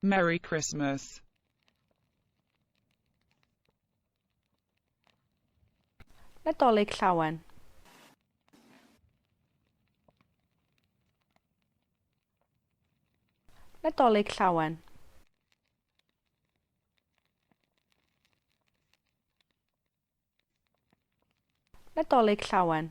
Merry Christmas. Nadolig Llawen. Nadolig Llawen. Nadolig Llawen.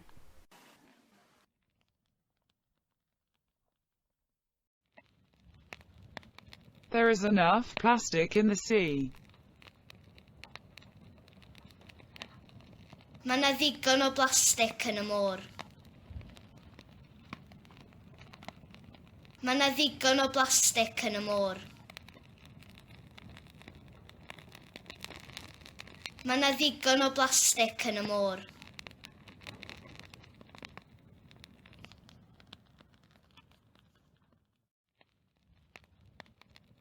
There is enough plastic in the sea. Mae 'na ddigon o blastig yn y môr. Mae 'na ddigon o blastig yn y môr. Mae 'na ddigon o blastig yn y môr.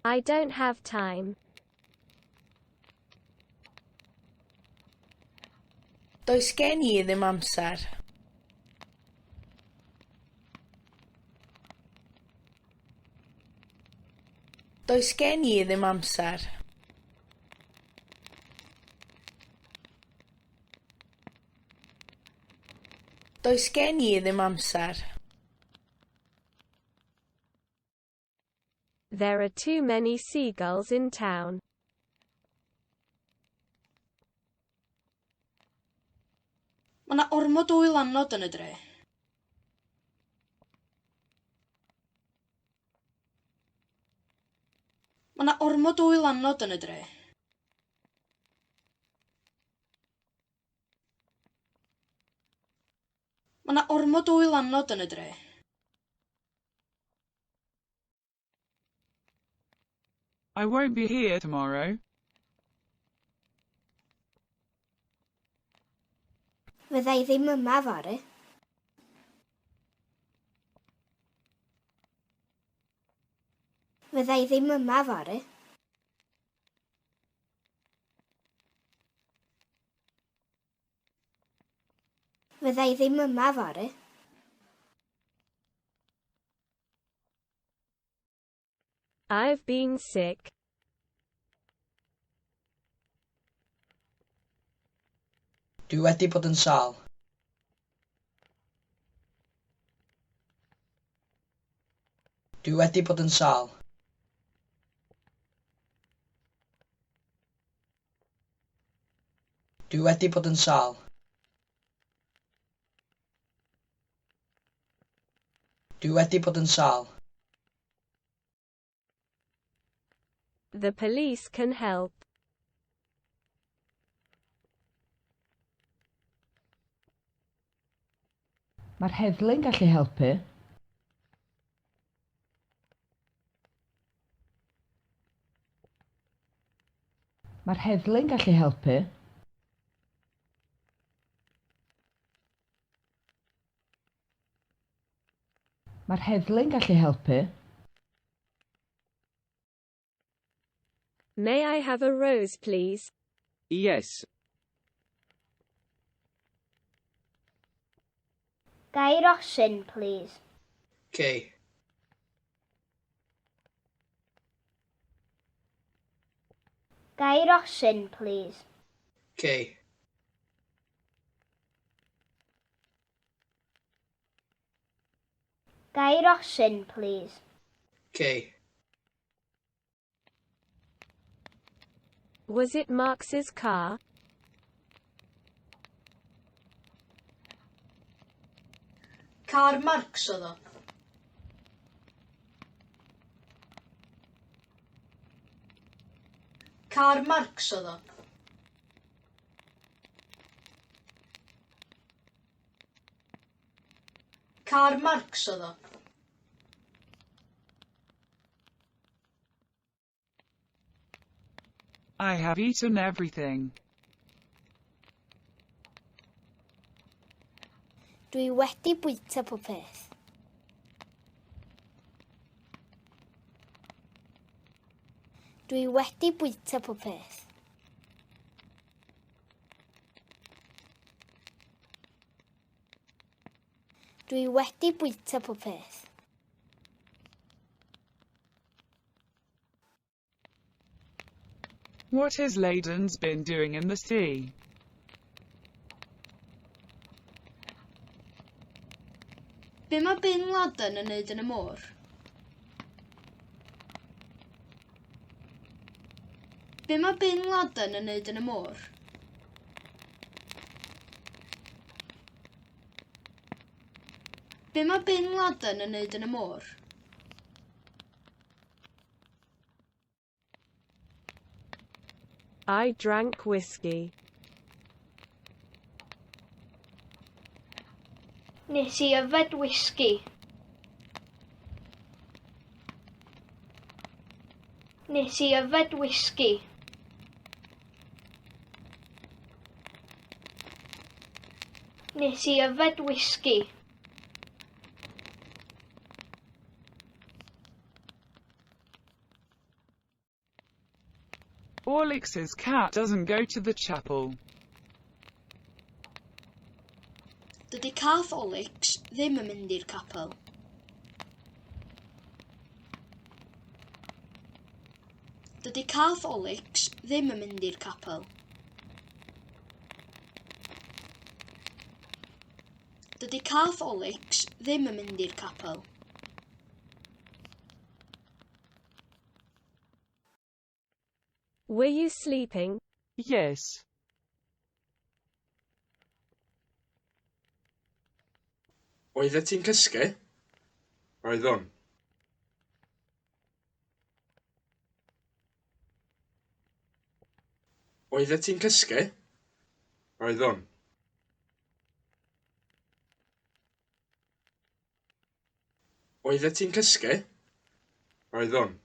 I don't have time. Does gen i ddim amser. Does gen i ddim amser. Does gen i ddim amser. There are too many seagulls in town. Mae 'na ormod o wylanod yn y dre. Mae 'na ormod o wylanod yn y dre. Mae 'na ormod o wylanod yn y dre. I won't be here tomorrow. Fydda i ddim yma fory. Fydda i ddim yma fory. Fydda i ddim yma fory. I've been sick. Dwi wedi bod yn sâl. Dwi wedi bod yn sâl. Dwi wedi bod yn sâl. Dwi wedi bod yn sâl. The police can help. Mae'r heddlu'n gallu helpu. Mae'r heddlu'n gallu helpu. Mae'r heddlu'n gallu helpu. May I have a rose please? Yes. Ga i rosyn, plîs? Cei. Ga i rosyn, plîs? Cei. Ga i rosyn, plîs? Cei. Was it Marx's car? Car Marx oedd o. Car Marx oedd o. Car Marx oedd o. I have eaten everything. Dwi wedi bwyta pob peth. Dwi wedi bwyta pob peth. Dwi wedi bwyta pob peth. What has Laden's been doing in the sea? Be mae Bin Laden yn neud yn y môr? Be mae Bin Laden yn neud yn y môr? Be mae Bin Laden yn neud yn y môr? I drank whiskey. Nes i yfed wisgi. Nes i yfed wisgi. Nes i yfed wisgi. Orlix's cat doesn't go to the chapel. Dydy cath Olix ddim yn mynd i'r capel. Dydy cath Olix ddim yn mynd i'r capel. Dydy cath Olix ddim yn mynd i'r capel. Were you sleeping? Yes. Oeddet ti'n cysgu? Oeddwn. Oeddet ti'n cysgu? Oeddwn. Oeddet ti'n cysgu? Oeddwn.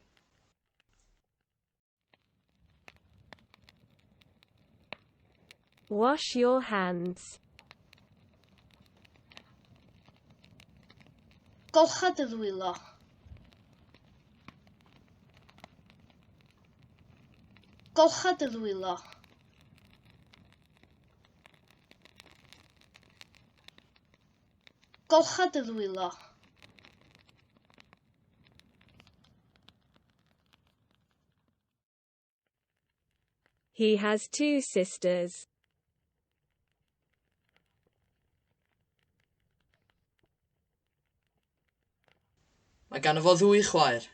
Wash your hands. Golcha dy ddwylo. Golcha dy ddwylo. Golcha dy ddwylo. He has two sisters. Mae ganddo fo ddwy chwaer.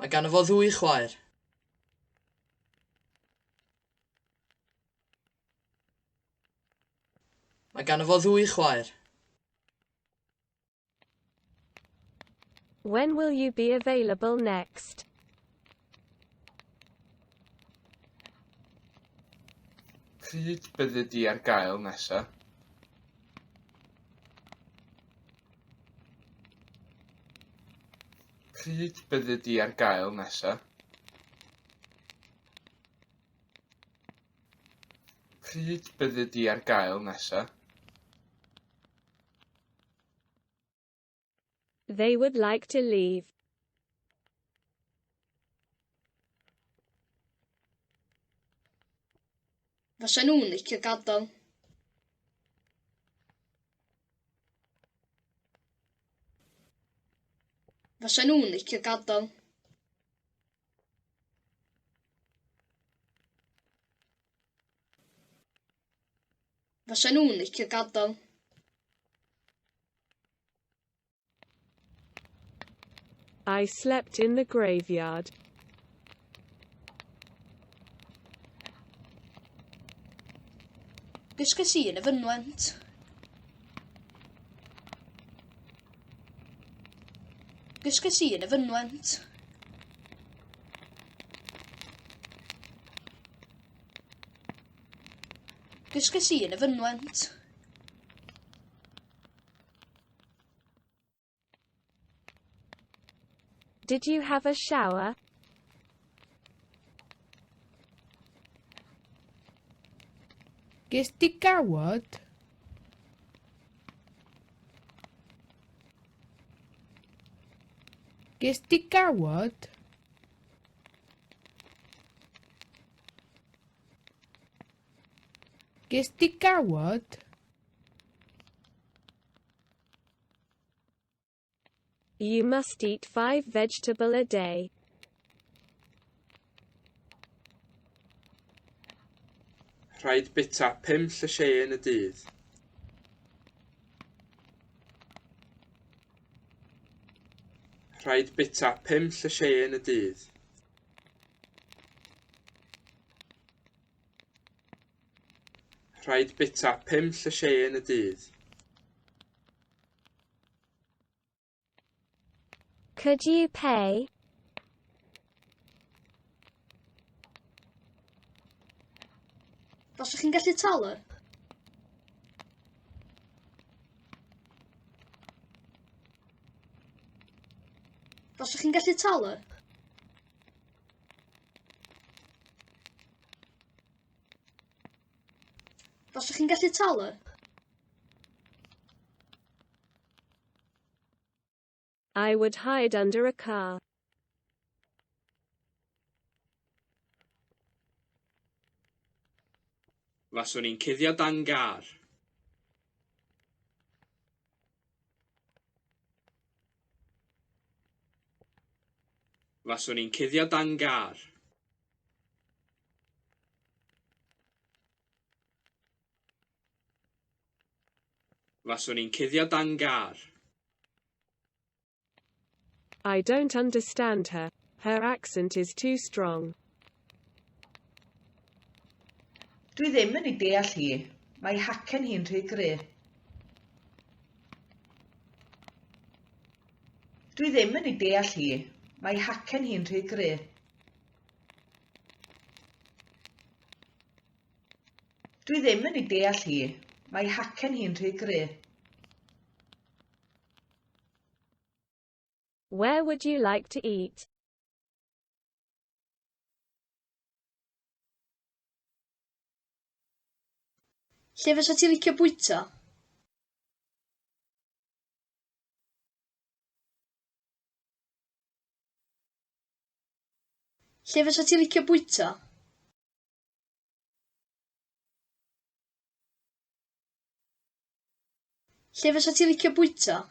Mae ganddo fo ddwy chwaer. Mae ganddo fo ddwy chwaer. When will you be available next? Pryd byddi di ar gael nesaf? Pryd byddi di ar gael nesaf? Pryd byddi di ar gael nesaf? They would like to leave. Fysa nhw'n licio gadael. Fysa nhw'n licio gadael. Fysa nhw'n licio gadael. I slept in the graveyard. Gysges i yn y fynwent. Gysges i yn y fynwent. Gysges i yn y fynwent. Did you have a shower? Ges di gawod? Ges di gawod? Ges di gawod? You must eat 5 vegetable a day. Rhaid bwyta pum llysieuyn y dydd. Rhaid bwyta pum llysieuyn y dydd. Rhaid bwyta pum llysieuyn y dydd. Could you pay? Faswch chi'n gallu talu? Faswch chi'n gallu talu? Faswch chi'n gallu talu? I would hide under a car. Faswn i'n cuddio dan gar. Faswn i'n cuddio dan gar. Faswn i'n cuddio dan gar. I don't understand her. Her accent is too strong. Dwi ddim yn ei deall hi. Mae hacen hi'n rhy gry. Dwi ddim yn ei deall hi. Mae hacen hi'n rhy gry. Dwi ddim yn ei deall hi. Mae hacen hi'n rhy gry. Where would you like to eat? Lle fysa ti licio bwyta? Lle fysa ti licio bwyta? Lle fysa ti licio bwyta?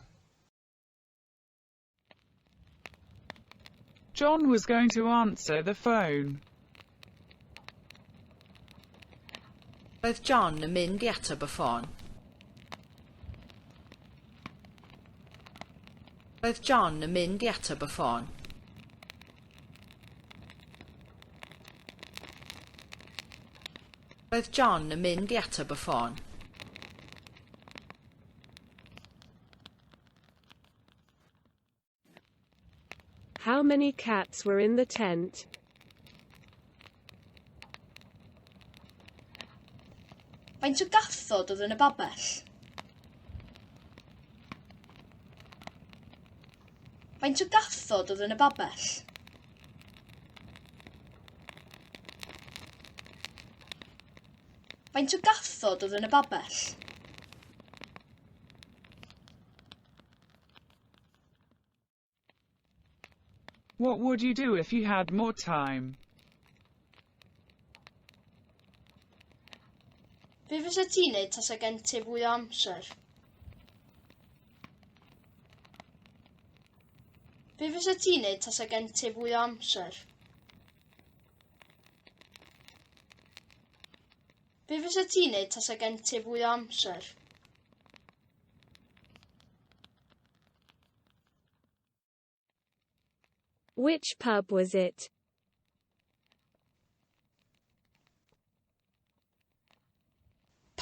John was going to answer the phone. Roedd John yn mynd i ateb y ffôn. Roedd John yn mynd i ateb y ffôn. Roedd John yn mynd i ateb y ffôn. How many cats were in the tent? Faint o gathod oedd yn y babell? Faint o gathod oedd yn y babell? Faint o gathod oedd yn y babell? What would you do if you had more time? Be fysa ti'n neud tasa gen ti fwy o amser? Be fysa ti'n neud tasa gen ti fwy o amser? Be fysa ti'n neud tasa gen ti fwy o amser? Which pub was it?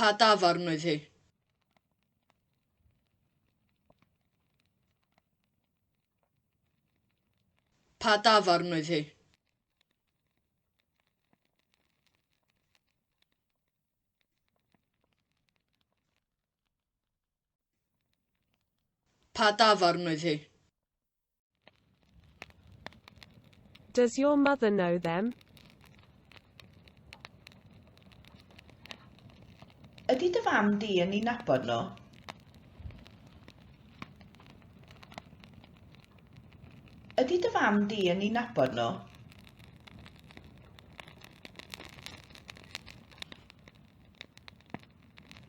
Pa dafarn oedd hi? Pa dafarn oedd hi? Pa dafarn oedd hi? Does your mother know them? Ydy dy fam di yn ei nabod nhw? Ydy dy fam di yn ei nabod nhw?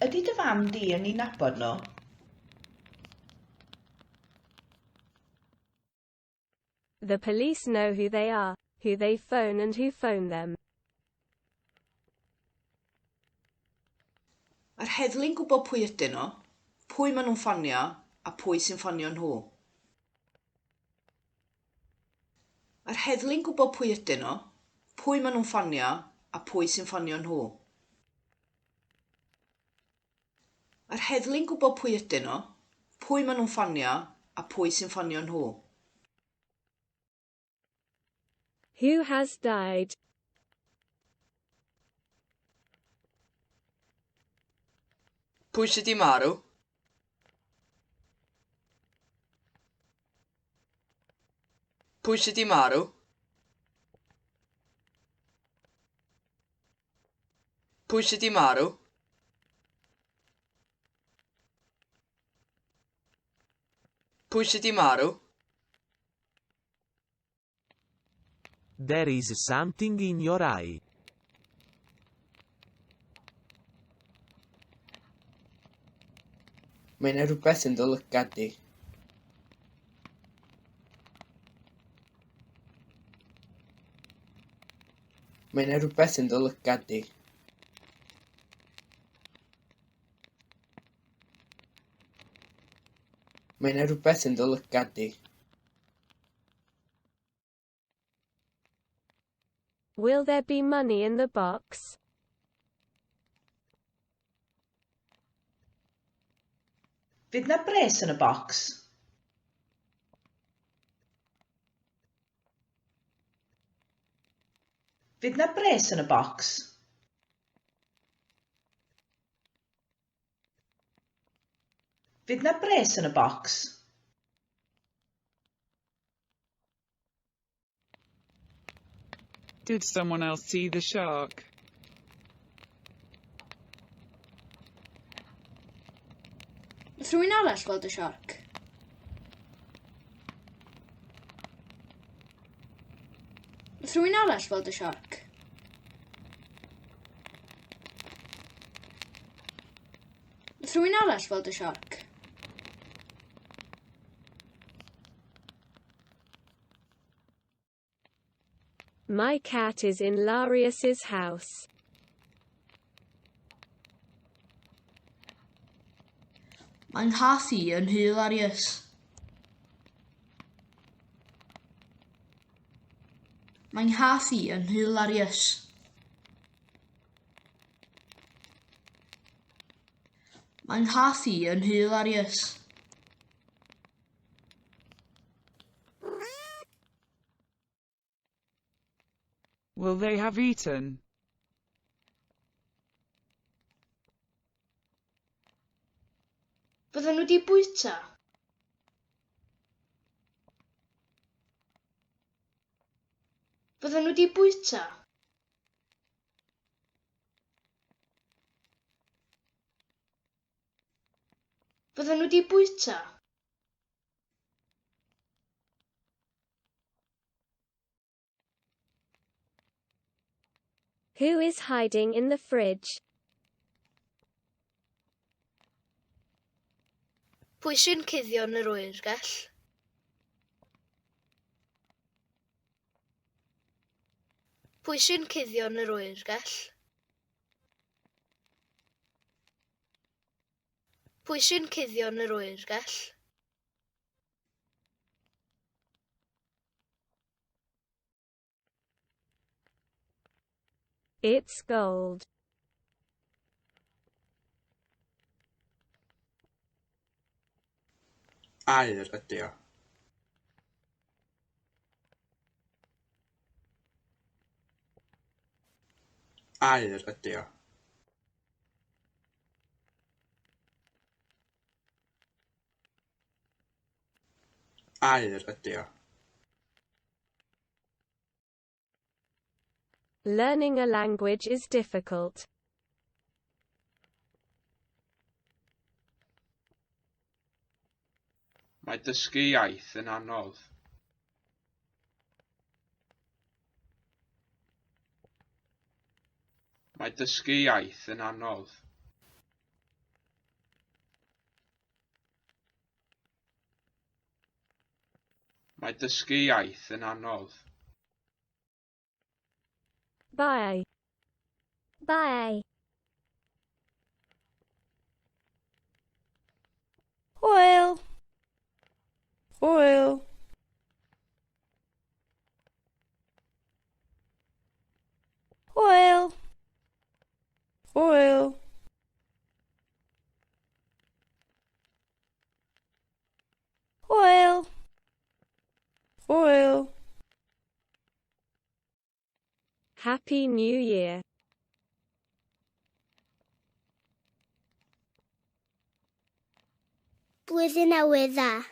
Ydy dy fam di yn ei nabod nhw? The police know who they are, who they phone and who phone them. Mae'r heddlu'n gwybod pwy ydyn nhw, pwy maen nhw'n ffonio, a pwy sy'n ffonio nhw. Mae'r heddlu'n gwybod pwy ydyn nhw, pwy maen nhw'n ffonio, a pwy sy'n ffonio nhw. Mae'r heddlu'n gwybod pwy ydyn nhw, pwy maen nhw'n ffonio, a pwy sy'n ffonio nhw. Who has died? Pwy sy 'di marw? Pwy sy 'di marw? Pwy sy 'di marw? Pwy sy 'di marw? There is something in your eye. Mae 'na rywbeth yn dy lygad di. Mae 'na rywbeth yn dy lygad di. Mae 'na rywbeth yn dy lygad di. Will there be money in the box? Fydd 'na bres yn y bocs? Fydd 'na bres yn y bocs? Fydd 'na bres yn y bocs? Did someone else see the shark? Nath rhywun arall weld y siarc? Nath rhywun arall weld y siarc? Nath rhywun arall weld y siarc? My cat is in Larius's house. Mae 'nghath i yn nhŷ Larius. Mae 'nghath i yn nhŷ Larius. Mae 'nghath i yn nhŷ Larius. Will they have eaten? Fydden nhw wedi bwyta? Fydden nhw wedi bwyta? Fydden nhw wedi bwyta? Who is hiding in the fridge? Pwy sy'n cuddio yn yr oergell? Pwy sy'n cuddio yn yr oergell? Pwy sy'n cuddio yn yr oergell? It's gold. Aur ydy o. Aur ydy o. Aur ydy o. Learning a language is difficult. Mae dysgu iaith yn anodd. Mae dysgu iaith yn anodd. Mae Mae dysgu iaith yn anodd. Bye. Bye. Hwyl! Hwyl! Hwyl! Hwyl! Hwyl! Hwyl! Happy New Year. Blwyddyn Newydd Dda.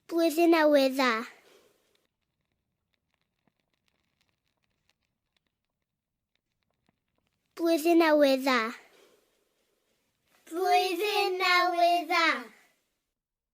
Blwyddyn Newydd Dda. Blwyddyn Newydd Dda.